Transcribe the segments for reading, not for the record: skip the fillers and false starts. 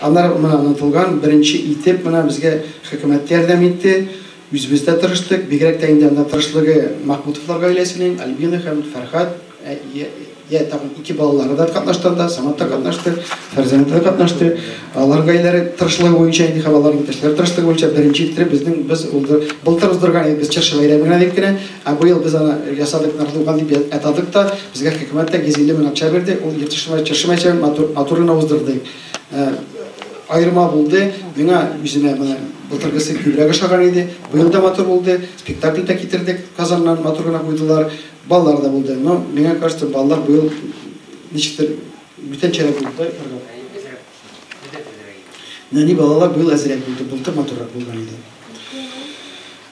Аннары менә онытылган, беренче итеп менә безгә хөкүмәт ярдәм итте, үзебез дә тырыштык, бигрәк тә инде анда тырышлыгы Махмутовлар гаиләсенең, Альбина һәм Фәрхат, я тагын ике балалары да катнашты анда, Самат та катнашты, Фәрзәнә дә катнашты. Алар гаиләләре тырышлыгы буенча инде һәм аларның иптәшләре тырышлыгы буенча беренче иттереп безнең без былтыр уздырган идек без чыршы бәйрәме генә дип кенә, ә быел без аны ясадык Нардуган дип атадык та, безгә хөкүмәт тә 150 мең акча бирде, ул чыршы бәйрәмен матур, матур гына уздырдык. Аерма булды, миңа үземә менә былтыргысы күбрәк ошаган иде, быел да матур булды, спектакль дә китердек, Казаннан матур гына куйдылар, балалар да булды. Но миңа кажется, балалар быел ничектер бүтәнчәрәк булды. Нәни балалар быел әзрәк булды, былтыр матуррак булган иде.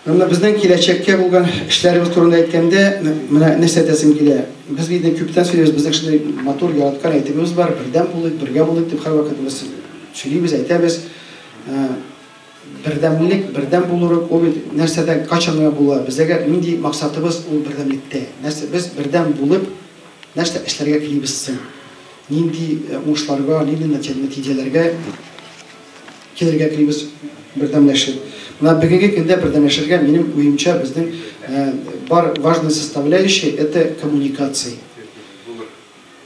Менә безнең киләчәккә булган эшләребез турында әйткәндә, менә нәрсә әйтәсем килә. Без бит инде күптән сөйлибез, безнең шундый матур яраткан әйтемебез бар, бердәм булыйк, бергә булыйк дип һәрвакыт без сөйлибез, әйтәбез. Бердәмлек, бердәм булырык, ул бит нәрсәдән, кайчан гына була. Без әгәр нинди максатыбыз ул бердәмлектә. Нәрсә без бердәм булып, нәрсә эшләргә телибез соң? Нинди уңышларга, нинди нәтиҗәләргә килергә телибез бердәмләшеп. Менә бүгенге көндә бердәмләшергә, минем уемча, безнең бар важный составляющий это коммуникации.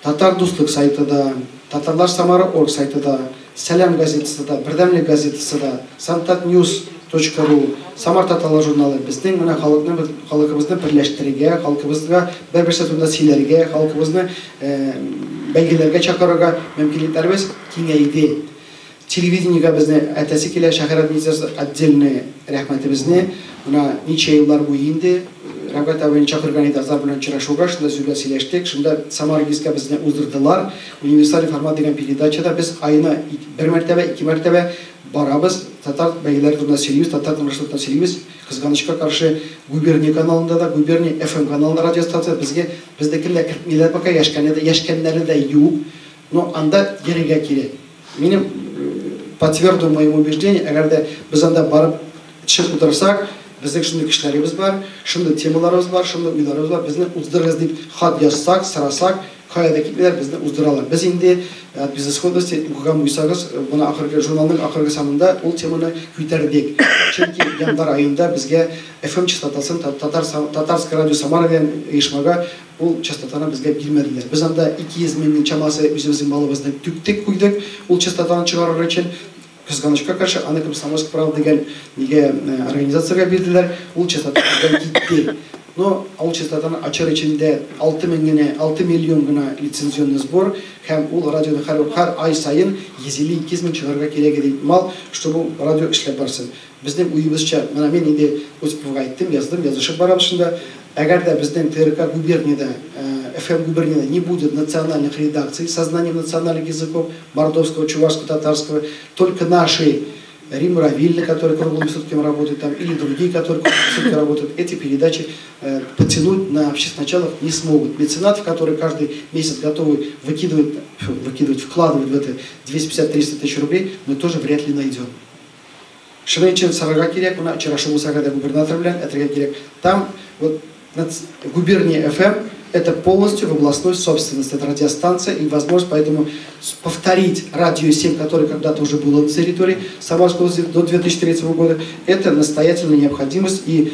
Татар дуслык сайты да, Татарлар Самара орг сайты да, Сәлам газетасы да, Бердәмлек газетасы да, Самтатньюс.ру, Самар татарлар журналы безнең менә халыкны, халкыбызны берләштерергә, халкыбызга бер-берсе турында сөйләргә, халкыбызны бәйгеләргә чакырырга мөмкинлекләребез киңәйде. Телевидениегә безне әйтәсе килә, шәһәр администрациясе отдельный рәхмәтебезне. Менә ничә еллар буе инде Рәфгать абыйны чакырган иде Азар белән очрашуга, шунда сүзгә сөйләштек, шунда Самара ГИСка безне уздырдылар. Универсальный формат дигән передачада без аена бер мәртәбә, ике мәртәбә барабыз, татар бәйгеләре турында сөйлибез, татар тормышы турында сөйлибез. Кызганычка каршы, Губерния каналында да, Губерния FM каналында радиостанция безгә безнекен дә кертмиләр пока, яшкәне дә, яшкәннәре дә юк. Но анда йөрергә кирәк. Минем по твердому моему убеждению, әгәр дә без анда барып төшеп утырсак, безнең шундый кешеләребез бар, шундый темаларыбыз бар, шундый уйларыбыз бар, безне уздырыгыз дип хат язсак, сорасак, кая да китмиләр, безне уздыралар. Без инде от безысходности укыган булсагыз, моны ахыргы журналның ахыргы санында ул теманы күтәрдек. Чөнки январь аенда безгә FM частотасын Татар Татарское радио Самара дигән оешмага ул частотаны безгә бирмәделәр. Без анда 200 меңнең чамасы үзебезнең малыбызны түктек, куйдык ул частотаны чыгарыр өчен. Кызганычка каршы, аны Комсомольск правда дигән нигә организациягә бирделәр, ул частота бездән китте. Но ул частотаны ачар өчен дә 6 мең генә, 6 миллион гына лицензионный сбор һәм ул радионы һәр, һәр ай саен 150-200 мең чыгарырга кирәк иде мал, чтобы радио эшләп барсын. Безнең уебызча, менә мин инде Осиповга әйттем, яздым, язышып барабыз шунда. Әгәр дә безнең ТРК губерниядә, FM губерниядә не будет национальных редакций со знанием национальных языков, мордовского, чувашского, татарского, только наши Римма Равильна, которая круглыми сутками работает там, или другие, которые круглыми сутками работают, эти передачи потянуть на общественных началах не смогут. Меценатов, которые каждый месяц готовы выкидывать, выкидывать, вкладывать в это 250-300 тысяч рублей, мы тоже вряд ли найдем. Шуның өчен сорарга кирәк, менә очрашу булса да губернатор белән әйтергә кирәк. Там вот Губерния FM это полностью в областной собственности, это радиостанция и возможность поэтому повторить радио 7, которое когда-то уже было на территории Самарской области до 2003 года, это настоятельная необходимость и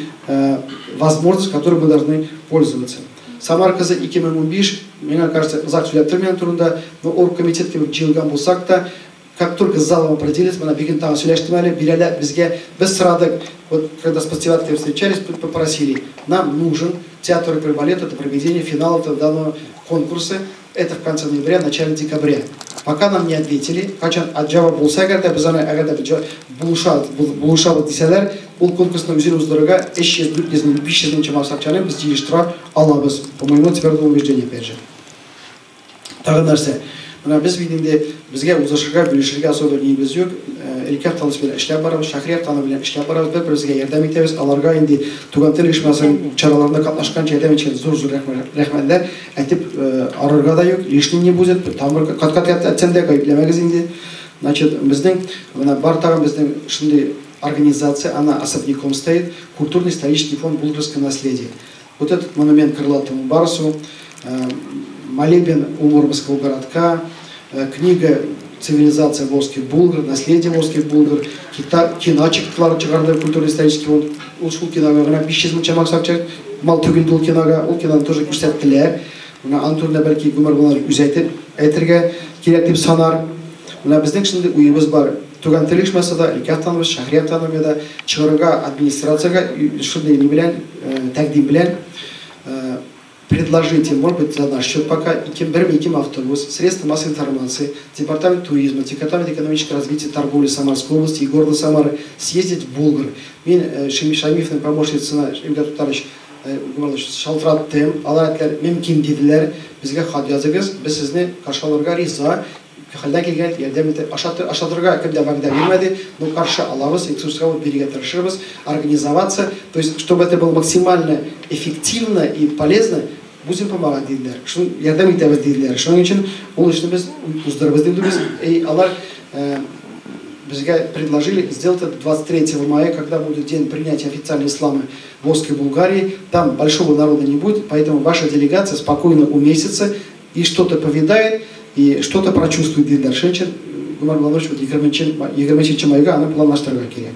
возможность, которой мы должны пользоваться. Самар кызы 2015, мне кажется, озак сөйләп тормыйм турында, но оргкомитет кебек җыелган булсак та, как только с залом определились, менә бүген тагын сөйләштем әле, бирәләр безгә, без сорадык, вот когда с Пастиваткой встречались, попросили, нам нужен театр оперы балет, это проведение финала данного конкурса, это в конце ноября, начале декабря. Пока нам не ответили, кайчан җавап булса әгәр дә, без аны әгәр дә булыша, булышабыз дисәләр, ул конкурсны үзен уздырырга 300, 400 мең, 500 мең чамасы акчаны без җыештыра алабыз. По моему твердому убеждению, опять же. Тагы нәрсә? Менә без бит инде безгә узышырга, бүлешергә особо ниебез юк. Өлкә автономиясе белән эшләп барабыз, шәһри автономия белән эшләп барабыз, бер-беребезгә ярдәм итәбез. Аларга инде туган тел оешмасының чараларында катнашкан, ярдәм иткән зур-зур рәхмәтләр әйтеп арырга да юк, лишний не будет. Тамыр кат-кат әйтсәм дә гаепләмәгез инде. Значит, безнең менә бар тагын безнең шундый организация, она особняком стоит, культурно-исторический фонд «Булгарское наследие». Вот этот монумент крылатому барсу, молебен у Мурманского городка, книга Цивилизация Волжских Булгар, наследие Волжских Булгар, кино чыктылар, чыгарды культурно-исторический фонд. Ул шул кинога гына 500 мең чамасы акча мал түгел ул кинога, ул киноны тоже күрсәттеләр. Менә аның турында бәлки Гомәр Буланович үзе әйтеп әйтергә кирәк дип санар. Менә безнең шундый уебыз бар. Туган тел оешмасы да, өлкә автономиясе, шәһри автономия дә чыгарырга администрациягә шундый ни белән, тәкъдим белән предложите, может быть, за наш счет пока, бер автобус, средства массовой информации, департамент туризма, департамент экономического развития, торговли Самарской области и города Самары съездить в Булгар. Мин Шаймиевның помощницасына, Илгар Тутарович, шалтыраттым, алар әйттеләр, мөмкин диделәр, безгә хат языгыз, без сезне каршы алырга риза, хәлдән килгән ярдәм итеп, ашатырга кем дә вәгъдә бирмәде, но каршы алабыз, экскурсовод бирергә тырышырбыз, организоваться, то есть, чтобы это было максимально эффективно и полезно, будем помогать диделәр. Шуны ярдәм итәбез диделәр. Шуның өчен ул эшне без уздырабыз дип уйлыйбыз. И алар безгә предложили сделать это 23 мая, когда будет день принятия официального ислама в Волжской Булгарии. Там большого народа не будет, поэтому ваша делегация спокойно уместится и что-то повидает, и что-то прочувствует диделәр. Шуның өчен Гомәр Буланович 20 майга аны планлаштырырга кирәк.